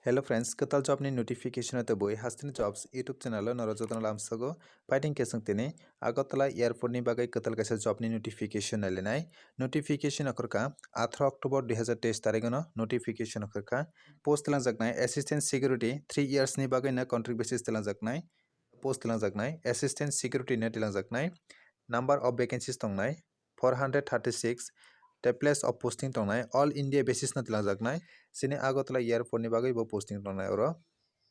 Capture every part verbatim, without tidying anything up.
Hello friends, kwtal job ni notification o tubui Hasteni Jobs YouTube channel o norok jotono lamsogo. Paiding kesung tini Agartala airport ni bagwi kwtal kaisa job ni notification nailinai. Notification okhorkha atharo October dui hazar teis tarikh no notification okhorkha. Post tilangjaknai assistant security three years ni bagwi no contract basis tilangjaknai. Post tilangjaknai assistant security no tilangjaknai. Number of vacancies tongnai four hundred thirty six. Tei place of posting tongnai all India basis no tilangjaknai. Chini Agartala airport ni bagwi bo posting tongnai oro.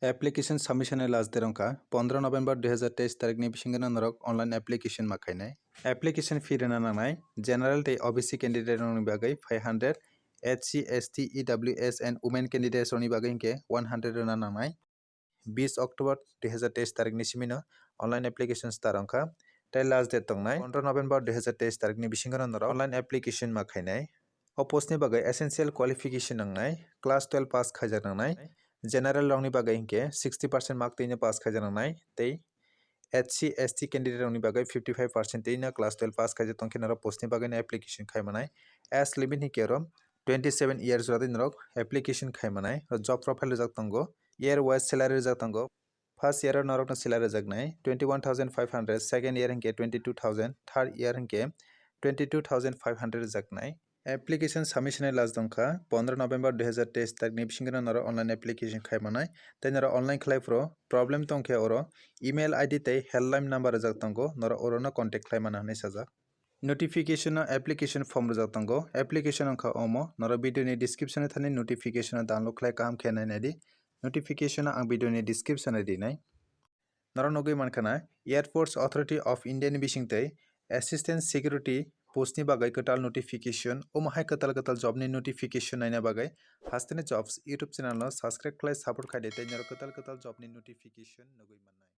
Application submission ni last date wngkha pondro November dui hazar teis tarikh ni bisingo no norok online application ma khainai. Application fee rwna nangnai general tei O B C candidate rokni bagwi five hundred, S C, S T, E W S and women candidates rokni bagwi hinkhe one hundred rwna nangnai. Bis October dui hazar teis tarikh ni simi no online application start wngkha. Tei last date tongnai pondro November dui hazar teis tarikh ni bisingo no norok online application ma khainai. O post ni bagwi essential qualification nangnai, class twelve pass khaijak nangnai. General rokni bagwi hinkhe sixty percent mark twi no pass khaijak nangnai tei S C, S T candidate rokni bagwi fifty five percent twi no class twelve pass khaijak tongkhe norok post ni bagwi no application khai manai. Age limit hinkhe oro twenty seven years jora twi norok application khai manai. Job profile rijak tongo, year wise salary rijak tongo. First year o norokno salary rwjaknai twenty one thousand five hundred, second year hinkhe twenty two thousand, third year hinkhe twenty two thousand five hundred rwjaknai. Application submission ni last dongkha pondro November dui hazar teis tarikh ni bisingo norok online application khai manai. Tei norok online khlai phuru problem tongkhe oro email I D tei helpline number rwjak tongo, norok orono contact khlai mano hinwi sajak. Notification o application form rwjak tongo. Application wngkha omo, norok video ni description o thani notification o download khlai kaham khe nai naidi. Notification o ang video ni description o rinai. Norok nugwi mankha na, Airports Authority of India ni bisingtwi assistant security post ni bagwi kwtal notification. Omo hai kwtal kwtal job ni notification naina bagwi Hasteni Jobs YouTube channel no subscribe khlai support khaidi tei norok kwtal kwtal job ni notification nugwi mannai.